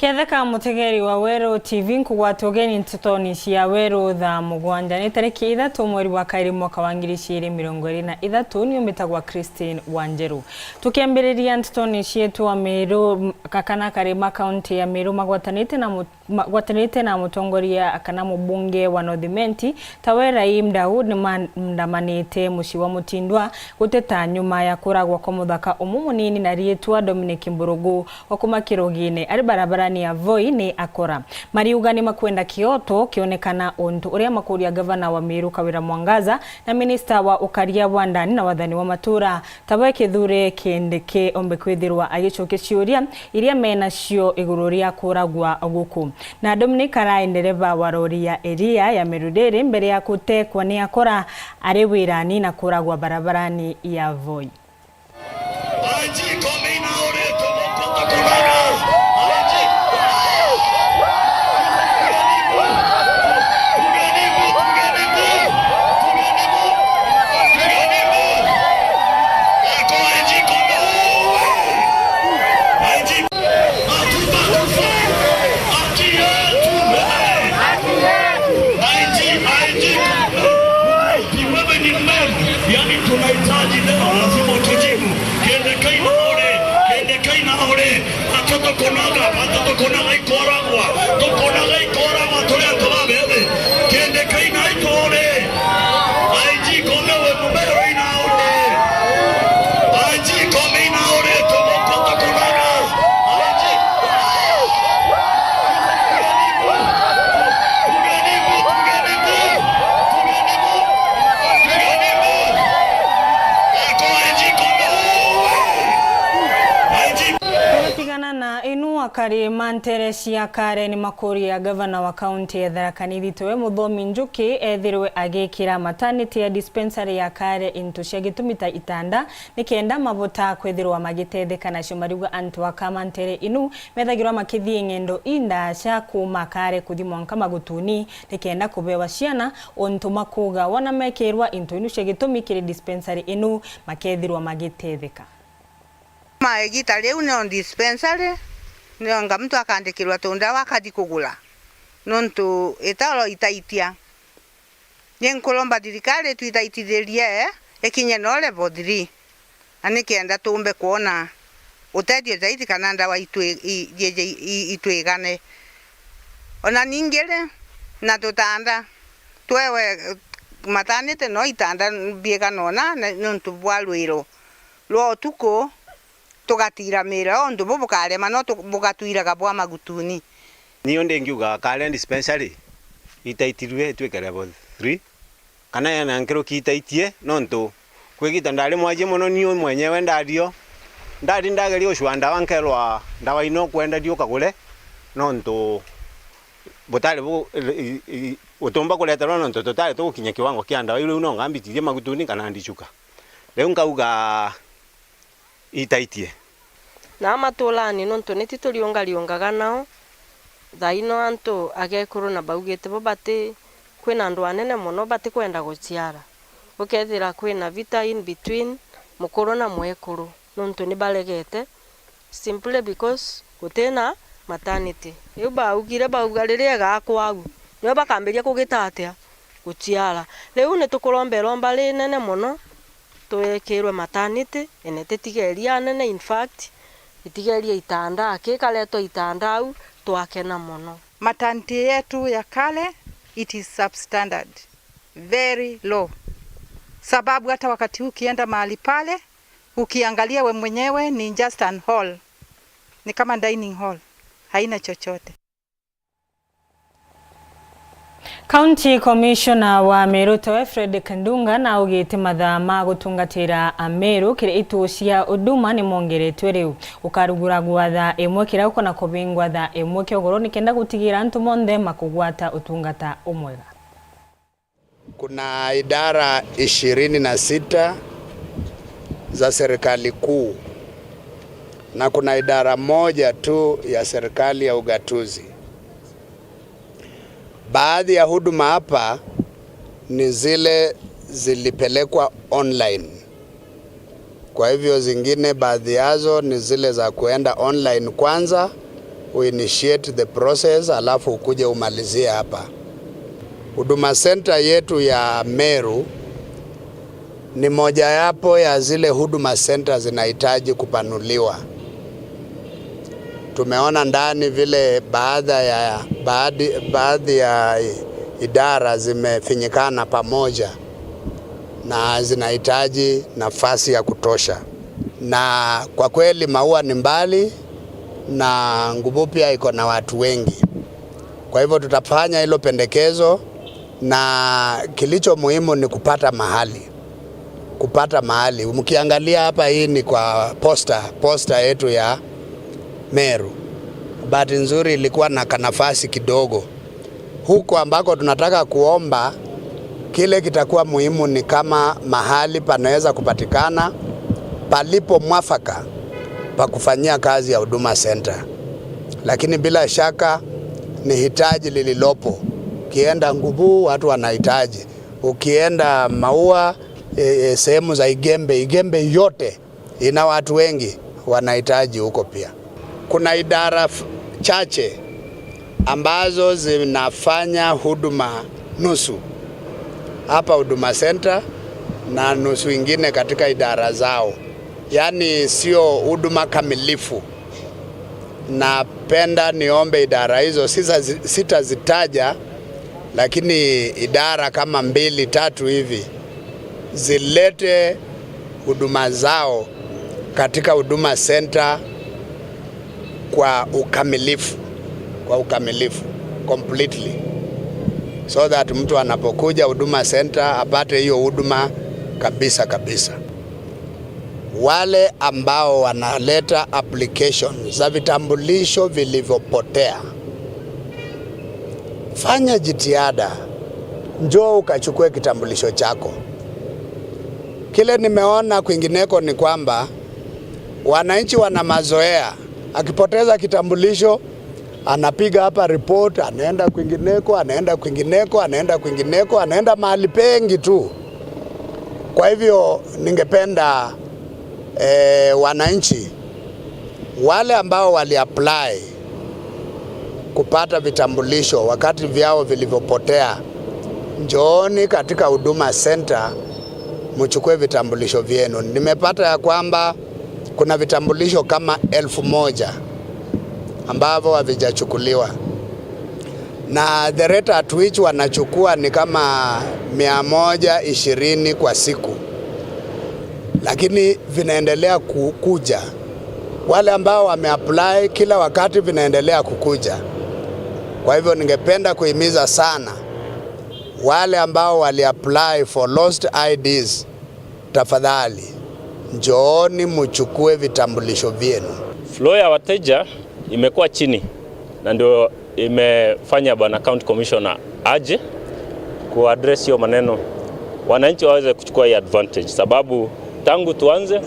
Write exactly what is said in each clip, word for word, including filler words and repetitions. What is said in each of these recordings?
Ketheka mutegeri wa Weru T V, nkugwata ugeni ntetoni cia Weru thaa mugwanja. Ni tariki ithatu mweri wa kairi mwaka wa ngiri ciiri mirongo iri na ithatu, ni umbitagwa Christine Wanjeru. Tukiambiriria ntetoni cietu, Ameru, kakana kari ma kaunti ya Meru magwatanite na mu-, magwatanite na mutongoria kana mubunge wa North Imenti, tawe Rahim Daud, ni mandamanite mucii wa Mutindwa guteta nyuma ya kuragwa kwa muthaka umwe munini na riitwa Dominic Mburugu wa kuma Kirugine ari barabarani ya Voi ni akora. Mariuga ni makwenda kioto kionekana untu uria makuria gavana wa Meru Kawira Mwangaza na minista wa ukaria bwa ndani na wathani wa matura tawe Kithure Kindiki ombe kwithirwa agicokia ciuria iria menacio iguru ria kuragwa guku. Na Dominic arai ndereba wa rori ya iria ya Meru Dairy mbere ya gutekwa ni akora ari wirani na kuragwa barabarani ya Voi. Wewe ni mbegu, yani tunahitaji leo, lazima utujibu. Kende kaina ore, kende kaina ore. Watoto kunaga, watoto kunaga ikoragwa, tukunaga ikoragwa turi antu ba bebe. Kende kaina itore. Aiji komewe mubero ina ore. Aiji kome ina ore, tukunaga. Aiji. Tugitigana na inu, akari ma ntere cia Kare ni makuria gavana wa kaunti ya Tharaka Nithi tawe Muthomi Njuki ethirwe agikira mataniti ya dispensary ya Kare into cia gitumi ta itanda, nikenda mabota kwithirwa magitetheka nacio. Mariuga antu aka ma ntere inu methagirwa makithii ng'endo indaca kuuma Kare kuthi mwanka Magutuni, nikenda kubewa ciana, untu makuuga wona mekirwa into inu cia gitumi kiri dispensary inu, makethirwa magitetheka. Ma igita riu nio dispensary, nio nga muntu akandikirwa tundawa akathi kugura, nontu itoro itaitia. Ni nkuromba thirikari itwithaitithirie ikinye no level three, na nikenda tumbe kwona utethio zaidi kana ndawa itwi-, i-, i-, i-, itwigane. Ona ningi ri, na tutanda twewe matanite no itanda biigana ona, na nontu bwa rwiro rwa utuku, tugatira mira o untu bu bukarema, no tu-, bugatwiraga bwa Magutuni. Ni undi ngiuga Kare dispensary itaitirue itwike level three, kana yena nkuruki itaitie, nontu kwi gita ndari mwajie mono ni mwenyewe ndario, ndari ndageria ucua ndawa nkerwa ndawa ino kwenda thiu ukagure, nontu butari bu-, i-, i-, i-, utumba kureterwa nontu tutari tugukinya kiwango kia ndawa iu, riu no ngambitirie Magutuni kana ndicuka. Riu nkauga itaitie. Na maturani, nontu niti turiungariungaga nao, thaino antu agekuru na baugite bo bati, kwina andu anene mono batikwenda guciara. Ukethira kwina vita in between mukuru na mwekuru, nontu ni baregete, simply because gutina maternity. Riu baugire, bauga riria igakwa au, nio bakambiria kugita atia? Guciara. Riu ni tukuromba iromba rinene mono, twekirwe maternity, ene titigeria anene, in fact, itigeria itanda aki, ikaretwa itanda au, twakena mono. Maternity yetu ya Kare, it is substandard, very low. Sababu hata wakati huu ukienda mahali pale, ukiangalia we mwenyewe ni just an hall. Ni kama dining hall. Haina chochote. County Commissioner wa Meru tawe Fredrick Ndunga naugite mathaa ma gutungatira Ameru kiri itu cia Huduma ni mongeretwe riu. Gukaruguragwa thaa imwe kirauko na kubingwa thaa imwe kiogoro nikenda gutigira antu monthe makugwata utungata umwega. Kuna idara ishirini na sita za serikali kuu na kuna idara moja tu ya serikali ya ugatuzi. Baadhi ya huduma hapa ni zile zilipelekwa online. Kwa hivyo zingine, baadhi yazo ni zile za kuenda online kwanza, U initiate the process, alafu ukuje umalizie hapa. Huduma Center yetu ya Meru ni mojawapo ya zile Huduma Center zinahitaji kupanuliwa. Tumeona ndani vile baadhi ya, baadhi, baadhi ya idara zimefinyikana pamoja na zinahitaji nafasi ya kutosha. Na kwa kweli Maua ni mbali na Nguvu pia iko na watu wengi. Kwa hivyo tutafanya hilo pendekezo, na kilicho muhimu ni kupata mahali, kupata mahali. Mkiangalia hapa, hii ni kwa posta, posta yetu ya Meru. Bahati nzuri ilikuwa na kanafasi kidogo. Huko ambako tunataka kuomba, kile kitakuwa muhimu ni kama mahali panaweza kupatikana palipo mwafaka pa kufanyia kazi ya Huduma Center. Lakini bila shaka ni hitaji lililopo. Ukienda Nguvu, watu wanahitaji. Ukienda Maua, e, e, sehemu za Igembe, Igembe yote ina watu wengi wanahitaji huko pia. Kuna idara f-, chache ambazo zinafanya huduma nusu hapa Huduma Center na nusu ingine katika idara zao, yaani sio huduma kamilifu. Napenda niombe idara hizo, sisa-, sitazitaja, lakini idara kama mbili, tatu hivi zilete huduma zao katika Huduma Center kwa ukamilifu, kwa ukamilifu, completely, so that mtu anapokuja Huduma Center apate hiyo huduma kabisa kabisa. Wale ambao wanaleta application za vitambulisho vilivyopotea, fanya jitihada, njoo ukachukue kitambulisho chako. Kile nimeona kwingineko ni kwamba wananchi wana mazoea, akipoteza kitambulisho, anapiga hapa report, anaenda kwingineko, anaenda kwingineko, anaenda kwingineko, anaenda mahali pengi tu. Kwa hivyo ningependa, eh, wananchi wale ambao waliapply kupata vitambulisho wakati vyao vilivyopotea, njooni katika Huduma Center mchukue vitambulisho vyenu. Nimepata ya kwamba kuna vitambulisho kama elfu moja ambavyo havijachukuliwa, na the rate at which wanachukua ni kama mia moja ishirini kwa siku, lakini vinaendelea ku-, kuja. Wale ambao wameapply, kila wakati vinaendelea kukuja. Kwa hivyo ningependa kuhimiza sana wale ambao waliapply for lost I Ds, tafadhali, njooni mchukue vitambulisho vyenu. Flow ya wateja imekuwa chini, na ndio imefanya Bwana County Commissioner aje kuaddress hiyo maneno, wananchi waweze kuchukua hii advantage, sababu tangu tuanze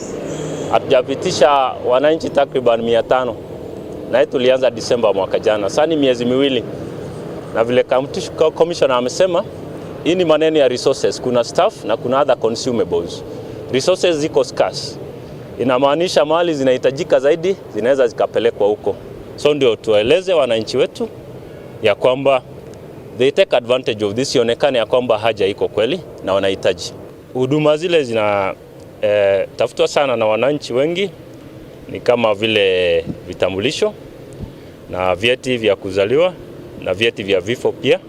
hatujapitisha wananchi takriban mia tano, na hii tulianza Disemba mwaka jana. Sasa ni miezi miwili, na vile County Commissioner amesema, hii ni maneno ya resources, kuna staff na kuna other consumables. Resources ziko scarce, inamaanisha mali zinahitajika zaidi zinaweza zikapelekwa huko. So ndio tueleze wananchi wetu ya kwamba they take advantage of this, ionekane ya kwamba haja iko kweli na wanahitaji. Huduma zile zina, eh, tafutwa sana na wananchi wengi ni kama vile vitambulisho na vyeti vya kuzaliwa na vyeti vya vifo pia.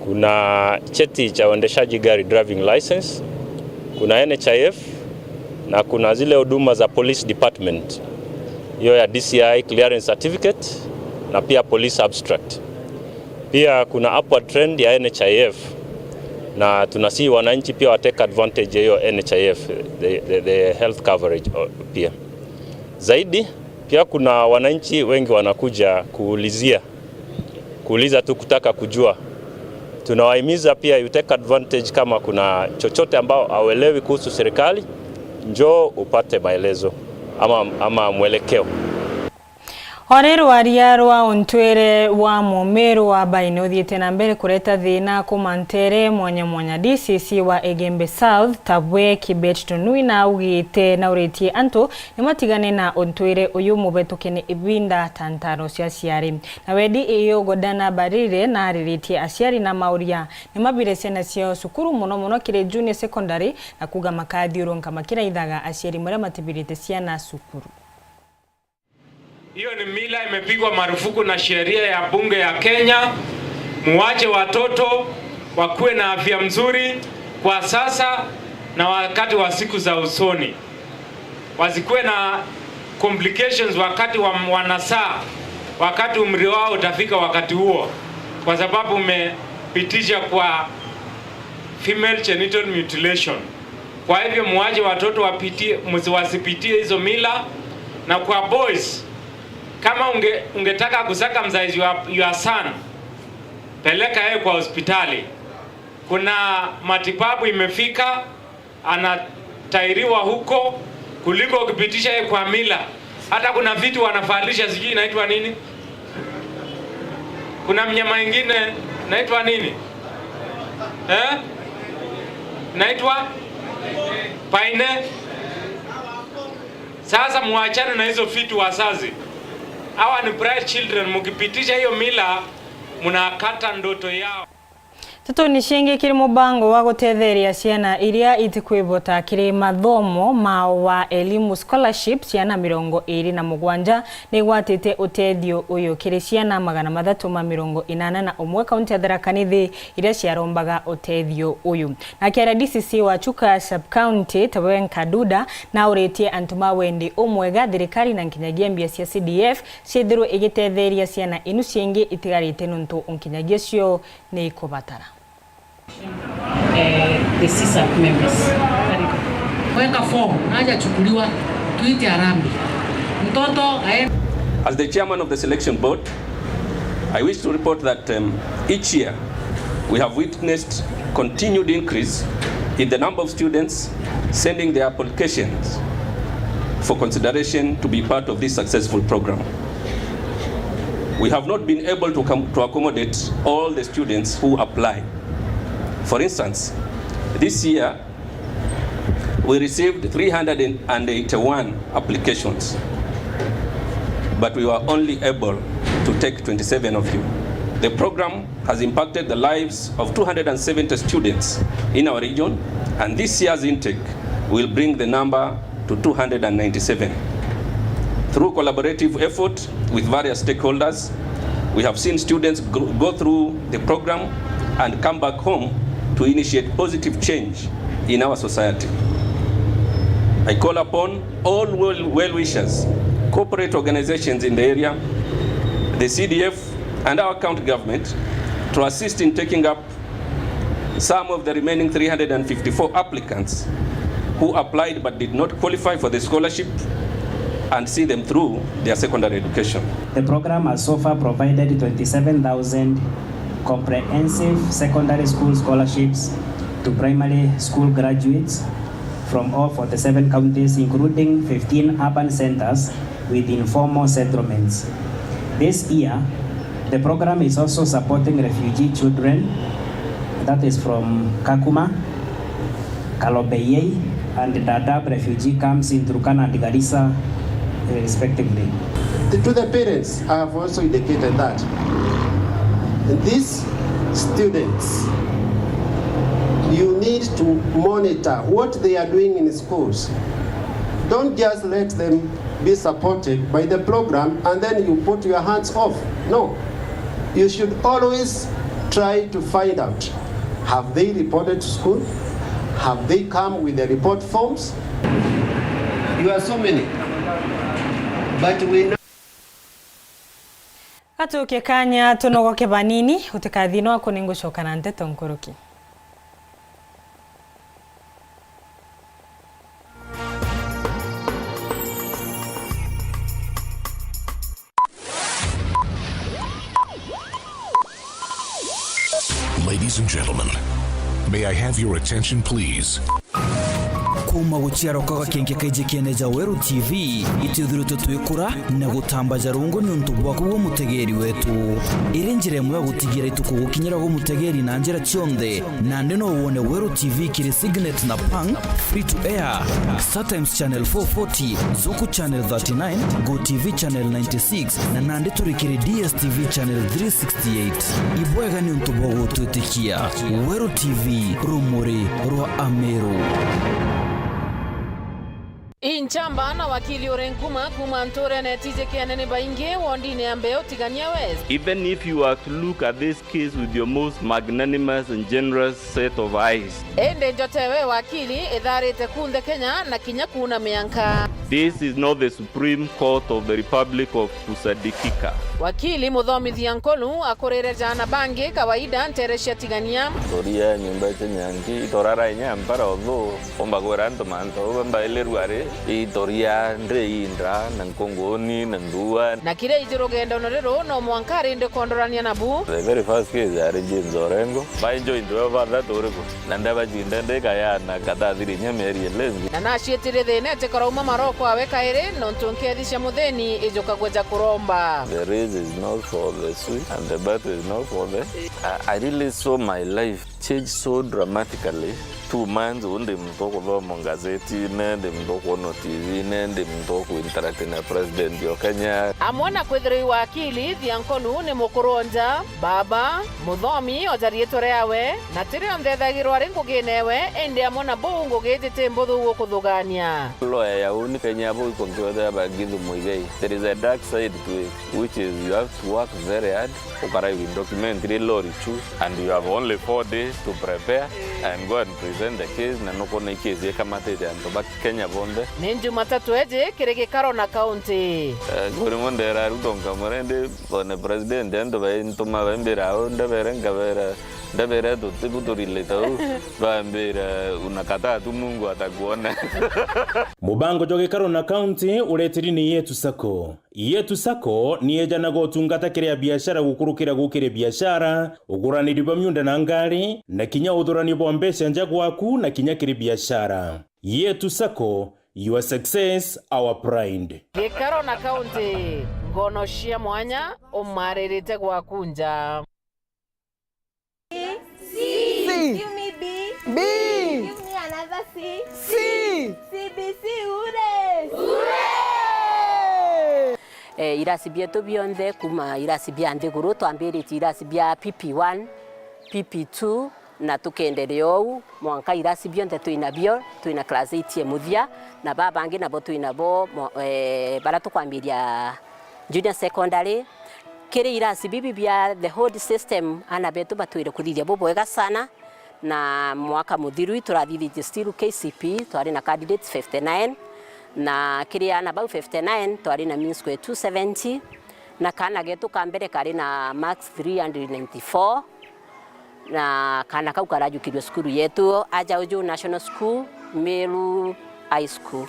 Kuna cheti cha uendeshaji gari, driving license, kuna N H I F, na kuna zile huduma za police department, hiyo ya D C I clearance certificate na pia police abstract. Pia kuna upward trend ya N H I F, na tunasihi wananchi pia wa take advantage ya hiyo N H I F, the, the, the health coverage, uh, pia. Zaidi, pia kuna wananchi wengi wanakuja kuulizia, kuuliza tu kutaka kujua. Tunawahimiza pia you take advantage, kama kuna chochote ambao hauelewi kuhusu serikali, njoo upate maelezo ama, ama mwelekeo. Ori rwaria rwa untwire wa mumiru wa Baine uthiite na mbere kureta thina kuuma ntere mwanya mwanya, D C C wa Igembe South, tabwe Kibet Tunui, na augite na uritie antu ni matigane na untwire uyu mubetuke ni ibinda ta ntaro cia aciari. Nawe D E O Godana Barire na ariritie aciari na mauria ni mabire ciana ciao cukuru, mono mono kiri junior secondary, na kuuga makathiurunka makiraithaga aciari maria matibirite ciana cukuru. Hiyo ni mila imepigwa marufuku na sheria ya bunge ya Kenya. Muwache watoto wakuwe na afya mzuri kwa sasa na wakati wa siku za usoni. Wasikuwe na complications wakati wa, wanazaa, wakati umri wao utafika wakati huo, kwa sababu umepitisha kwa female genital mutilation. Kwa hivyo, muwache watoto wapitie, msi-, wasipitie hizo mila. Na kwa boys, kama unge-, ungetaka kucircumcise your, your son, peleka yeye kwa hospitali. Kuna matibabu imefika, anatairiwa huko kuliko ukipitisha yeye kwa mila. Hata kuna vitu wanavalisha, sijui inaitwa nini. Kuna mnyama ingine inaitwa nini? Eh? Inaitwa paine. Sasa muachane na hizo vitu, wazazi. Hawa ni bright children, mukipitisha hiyo mila, munakata ndoto yao. Ntetoni ciingi, kiri mubango wa gutetheria ciana iria itikwivota kiri mathomo mao wa Elimu Scholarship, ciana mirongo iiri na mugwanja ni igwatite utethio uyu kiri ciana magana mathatu ma mirongo inana na umwe kaunti ya Tharaka Nithi iria ciarombaga utethio uyu. Nake aria D C C wa Chuka Sub County, Tawe Nkaduda, na auritie antu ma wendi umwega, thirikari na nkinyagia mbia cia C D F ciithirwe igitetheria ciana inu ciingi itigarite nontu nkinyagia cio ni ikubatara. Eh, the C S A C members. Weka form, hajachukuliwa, tuite harambee. Mtoto aende. As the chairman of the selection board, I wish to report that, um, each year we have witnessed continued increase in the number of students sending their applications for consideration to be part of this successful program. We have not been able to come, to accommodate all the students who apply. For instance, this year we received three hundred and eighty-one applications, but we were only able to take twenty-seven of you. The program has impacted the lives of two hundred and seventy students in our region, and this year's intake will bring the number to two hundred and ninety-seven. Through collaborative effort with various stakeholders, we have seen students go, go through the program and come back home to initiate positive change in our society. I call upon all well, well-wishers, corporate organizations in the area, the C D F, and our county government to assist in taking up some of the remaining three hundred and fifty-four applicants who applied but did not qualify for the scholarship and see them through their secondary education. The program has so far provided twenty-seven thousand comprehensive secondary school scholarships to primary school graduates from all forty-seven counties, including fifteen urban centers with informal settlements. This year, the program is also supporting refugee children, that is from Kakuma, Kalobeyei, and Dadaab refugee camps in Turkana and Garissa, respectively. To the parents, I have also indicated that these students, you need to monitor what they are doing in schools. Don't just let them be supported by the program and then you put your hands off. No. You should always try to find out, have they reported to school? Have they come with the report forms? You are so many. But we know. Gatukie kanya tunogoke banini, utikathii nwaku, ningucoka na nteto nkuruki. Ladies and gentlemen, may I have your attention, please? Kuuma guciarwa kwa gakenke kaijikene ja Weru T V, itwithiritwe twikura na gutamba ja rungu niuntu bwaku gwe mutegeeri wetu. Iri njira imwe ya gutigira ituku gukinyira gwe mutegeeri na njira cionthe. Nandi no wone Weru T V kiri Signet na Pang, free to air, Star Times Channel four forty, Zuku Channel thirty-nine, Go T V Channel ninety-six, na nandi turi kiri D S T V Channel three sixty-eight. Ibwega niuntu bwa gutwitikia. Weru T V, rumuri rwa Ameru. Inchamba na wakili uri nkuma kuuma ntuurene tijikene ni baingi wondine ya Mbeu Tigania West. Even if you are to look at this case with your most magnanimous and generous set of eyes, indi njotewe wakili itharite kunthe Kenya na kinya kuuna mianka. This is not the Supreme Court of the Republic of Kusadikika. Wakili Muthomithia Nkolu akurire jaana bangi kawaida ntere cia Tigania. Thoria nyumba cia nyangi, itorara inya mpara uthu, umba kwira antu mantu, umba ilirua ri, itoria ndri inda, na nkunguni, na ndua. Na kiria iji rugendone ruru, no mwanka arindi kwondorania nabu. The very first case yari James Orengo. By joint we father turiku. Na ndabajinda ndikayana katathiri inya mieri ili ngi. Na nacietire thina ati karauma maroko awe kairi, nontu nkethi cia muthini ijukagua ja kuromba. The race is not for the swift and the battle is not for the. I, I really saw my life change so dramatically. Two months, uu ndi muntu ukuthoma ngazetine, ndi muntu ukwonwa T V-ne, ndi muntu ukuinteract na president o Kenya. Amwe na kwithirwa i wakili, Thiankonu ni mukuru o nja, baba, muthomi o ja riitwa riawe, na ti rionthe ethagirwa ari ngugine ewe, indi amwe na buu ngugi iji ti mbuthu gukuthugania. Lawyer ya uni Kenya buu ikonkiwethera ba Githu Muigai. There is a dark side to it, which is you have to work very hard. Ukarai with documentary lori chu, and you have only four days to prepare and go and present the case, na nukwona i case ikamatite antu ba Kenya bonthe. Ni Jumatatu eji kiri Gikaro na kaunti. Eh, kuri mo ndera Ruto nkamwira, indi one president antu baintuma baimbira au, ndabere nkabera, ndabere tutibu turilite au, bambira unakataa tu Mungu atakuona. Mubango jwa Gikaro na kaunti uretiri ni Yetu Sacco. Yetu Sacco ni ejanaga utungata kiri abiashara gukurukira gukiri biashara, uguraniri bwa miunda na ngari, na kinya uthurani bwa mbeca nja gwaku na kinya kiri biashara. Yetu Sacco, your success, our pride. Gikaro na kaunti, ngono cia mwanya, umaririte gwaku nja. C. C. Give me B. B. Give me another C. C. C B C, ure. Ure. Eh, irasi bietu bionthe, kuma irasi bia nthiguru, twambiritie irasi bia P P one, P P two, na tukenderea ou, mwanka irasi bionthe twinabio, twina class eight e muthia, na baa bangi nabo twinabo mo-, eh, baria tukwambiria junior secondary. Kiri irasi bibi bia the old system, aana betu batwire kuthithia bubwega sana, na mwaka muthiru iturathithitie still K C P, twari na candidates fifty-nine, na kiri aana bau fifty-nine, twari na mean score two seventy, na kaana getu ka mbere kari na marks three hundred ninety-four. Na kaana kau karajukirue cukuru yetu, Aja Uju National School, Meru High School.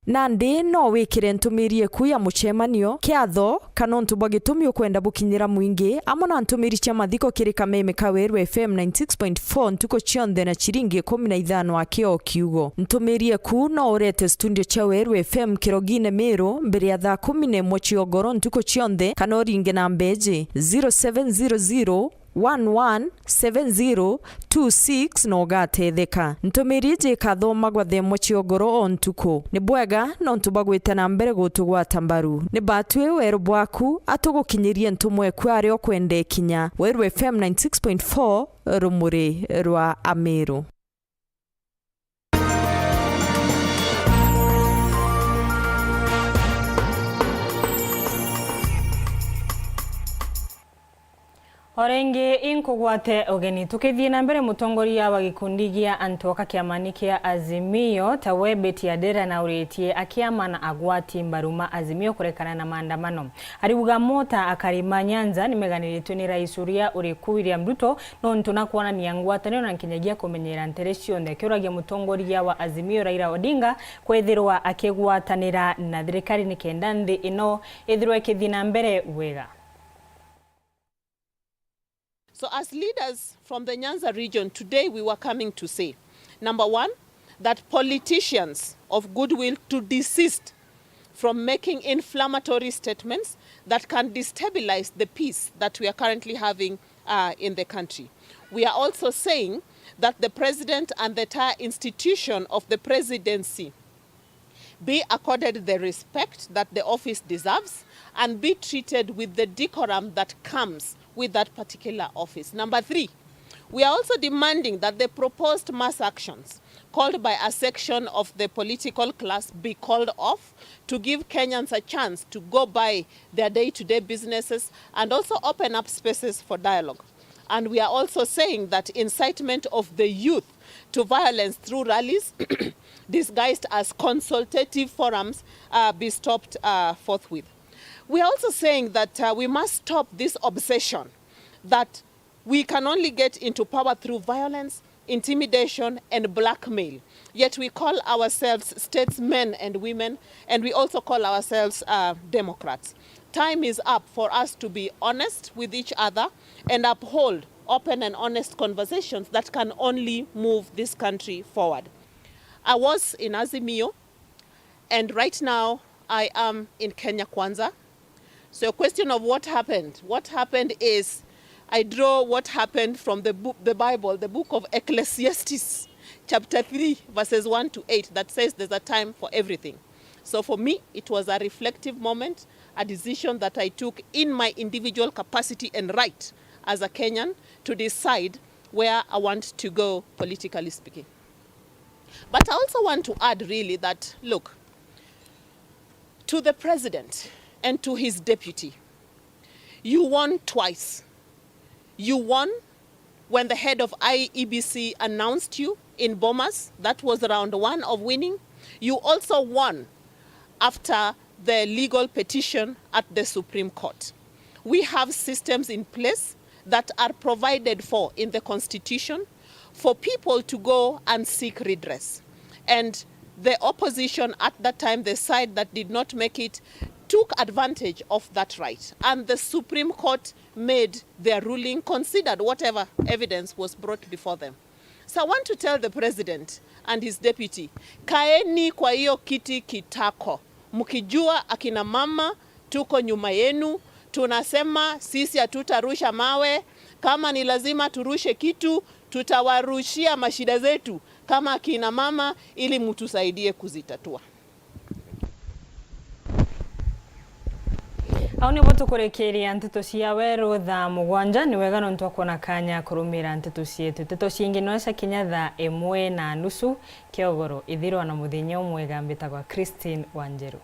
Nandi no wikire ntumiri eku ya mucemanio, kiatho, kana untu bwa gitumi ukwenda bukinyira mwingi, amwe na ntumiri cia mathiko kiri kameme ka Weru F M ninety-six point four ntuku cionthe na ciringi ikumi na ithano aki o kiugo. Ntumiri eku no urete studio cia Weru F M Kirogine Meru mbere ya thaa kumi na imwe cia ugoro ntuku cionthe, kana uringe namba iji, zero seven zero zero, one one seven zero two six na ugatetheka. Ntumiri iji ikathomagwa thaa imwe cia ugoro o ntuku. Ni bwega nontu bwa gwita na mbere gutugwata mbaru. Ni batwi weru bwaku, atugukinyirie ntumwa eku aria ukwenda ikinya. Weru F M ninety-six point four, rumuri rwa Ameru. O ringi inkugwate ugeni. Tukithii na mbere, mutongoria wa gikundi gia antu aka kiamani kia Azimio, tawe Betty Adera, nauritie akiama na agwati mbaru ma Azimio kurekana na maandamano. Ariuga mo ta akari ma Nyanza nimeganiritwe ni rais uria uri ku William Ruto, nontu na kwonania ngwataniro na nkinyagia kumenyera ntere cionthe, akiuragia mutongoria wa Azimio Raila Odinga kwithirwa akigwatanira na thirikari nikenda nthi ino ithirwe ikithii na mbere wega. So as leaders from the Nyanza region, today we were coming to say, number one, that politicians of goodwill to desist from making inflammatory statements that can destabilize the peace that we are currently having, uh, in the country. We are also saying that the president and the entire institution of the presidency be accorded the respect that the office deserves and be treated with the decorum that comes with that particular office. Number three, we are also demanding that the proposed mass actions called by a section of the political class be called off to give Kenyans a chance to go by their day-to-day businesses and also open up spaces for dialogue. And we are also saying that incitement of the youth to violence through rallies disguised as consultative forums, uh, be stopped, uh, forthwith. We are also saying that, uh, we must stop this obsession that we can only get into power through violence, intimidation, and blackmail. Yet we call ourselves statesmen and women, and we also call ourselves, uh, democrats. Time is up for us to be honest with each other and uphold open and honest conversations that can only move this country forward. I was in Azimio, and right now I am in Kenya Kwanza. So your question of what happened, what happened is, I draw what happened from the book, the Bible, the book of Ecclesiastes, chapter three, verses one to eight, that says there's a time for everything. So for me, it was a reflective moment, a decision that I took in my individual capacity and right as a Kenyan to decide where I want to go, politically speaking. But I also want to add, really, that, look, to the president and to his deputy, you won twice. You won when the head of I E B C announced you in Bomas. That was round one of winning. You also won after the legal petition at the Supreme Court. We have systems in place that are provided for in the Constitution for people to go and seek redress. And the opposition at that time, the side that did not make it, took advantage of that right. And the Supreme Court made their ruling, considered whatever evidence was brought before them. So I want to tell the president and his deputy, kaeni kwa hiyo kiti kitako, mkijua akina mama tuko nyuma yenu. Tunasema sisi hatutarusha mawe. Kama ni lazima turushe kitu, tutawarushia mashida zetu kama akina mama, ili mtusaidie kuzitatua. Au nibo tukurikiria nteto cia weru thaa mugwanja. Ni wega nontu wa kwona kanya kurumira nteto cietu. Nteto cingi no cia kinya thaa imwe na nusu kiogoro. Ithirwa na muthenya umwega. Mbitagwa Christine Wanjeru.